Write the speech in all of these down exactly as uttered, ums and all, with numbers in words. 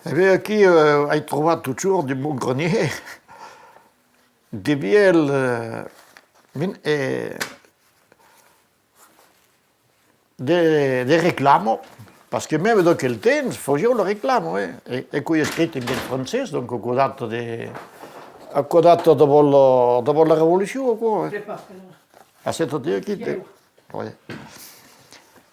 E ben, aquí, eh, ai trobat totjorn dins mon grenièr de vièlhs, eh, min-, eh, de, de reclama, parce que mème d'aquel temps fasián la reclama, eh. E, e aquò es escrit en vièlh francés, donc aquò data de, aquò data davant la, davant la Revolucion, aquò, eh. A cette époque, aquí, te, ouais.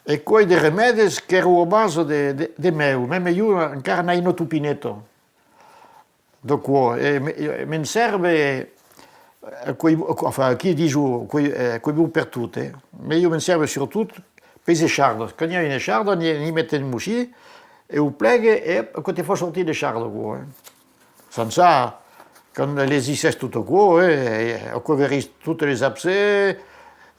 E aquò es de remèdes qu'èran a basa de, de, de mèu, mème ieu encara n'ai una topineta. D'aquò, e me, e me'n sèrve, eh, aquò, enfin, aquí dison, aquò, eh, aquò es bon pertot, eh. Mès ieu me'n sèrve surtot pes echardas. Quand i a una echarda, n'i, n'i mete un mocin, e o plegue, e aquò te fa sortir l'echarda, aquò, eh. Sens ça, quand legissès tot aquò, eh, aquò guerís totes les abcès,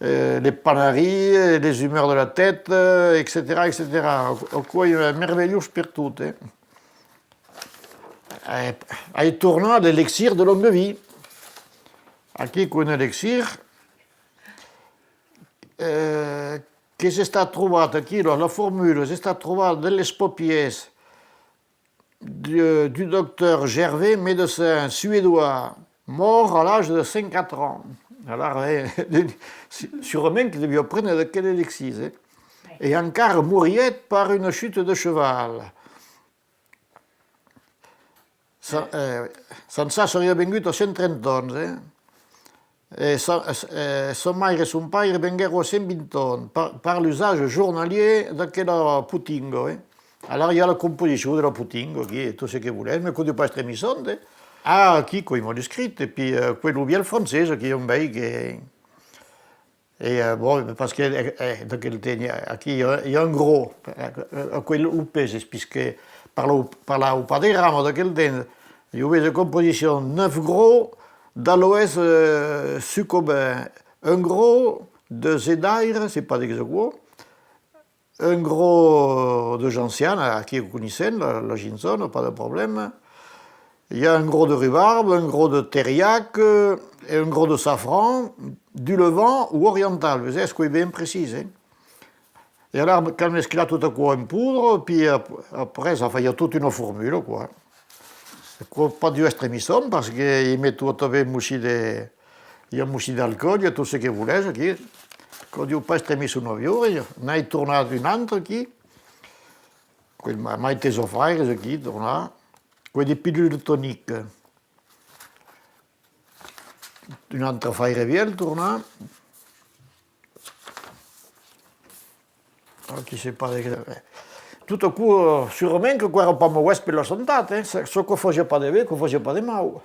eh, les panaris, les humeurs de la tête, eh, etcetèra, etcetèra. Aquò es mervelhós pertot, eh. Eh, ai tornat l'elixir de longa vida. Aquí, qu'es un elixir, eh, qu'es estat trobat aquí, la, la formula es estat trobada dins les papièrs du, du docteur Gervais, médecin suédois, mort à l'âge de cent quatre ans. Alara, eh, si-, surament que deviá prene d'aquel elixir, eh? E encara morièt per una chuta de cheval. Sa, eh, sens ça seriá vengut a cent trenta ans, eh? E sa, eh, sa maire e son paire venguèron a cent vint ans per, per l'usatge jornalièr d'aquela potinga, eh? Alara i a la composicion de la potinga aquí, e tot ce que volètz, mès aquò deu pas èstre missant, eh? Ah, aquí, qu'es manuscrit, e pi, eh, qu'es lo vièlh francés, aquí, on vei que E, eh, bon, parce que, eh, eh, d'aquel temps, aquí, i a, i a un gros, eh, eh, aquel, lo pes, es, puisque parlau, parlau pas de grama d'aquel temps, i aviá de composicion, neuf gros d'aloès, eh, succombin, un gros de zedaire, sai pas de qu'es aquò, un gros de gentiana, aquí o coneissèm, la, la gentiana, pas de problèma. I a un gros de rubarbe, un gros de teriac, eh, e un gros de safran, du Levant o oriental, vesètz, qu'es ben precís, eh? E alara cal mesclar tot aquò en podra, pi ap-, après, enfin, i a tota una formula, quoi. Aquò pas deu èstre missant, parce que i meton tanben un mocin de, i a un mocin d'alcoòl, i a tot ce que volètz aquí. Aquò deu pas èstre missant a viure, n'ai tornat un autre aquí. Aquò's ma-, maites afaires aquí, tornar. Aquò's de pilule tonique. Un autre afaire vièlh, tornar. Aquí, sai pas de qué. Tot aquò, eh, surament qu'aquò èra pas mauvés per la santat, eh? Çò, çò que fasiá pas de ben, que fasiá pas de mau.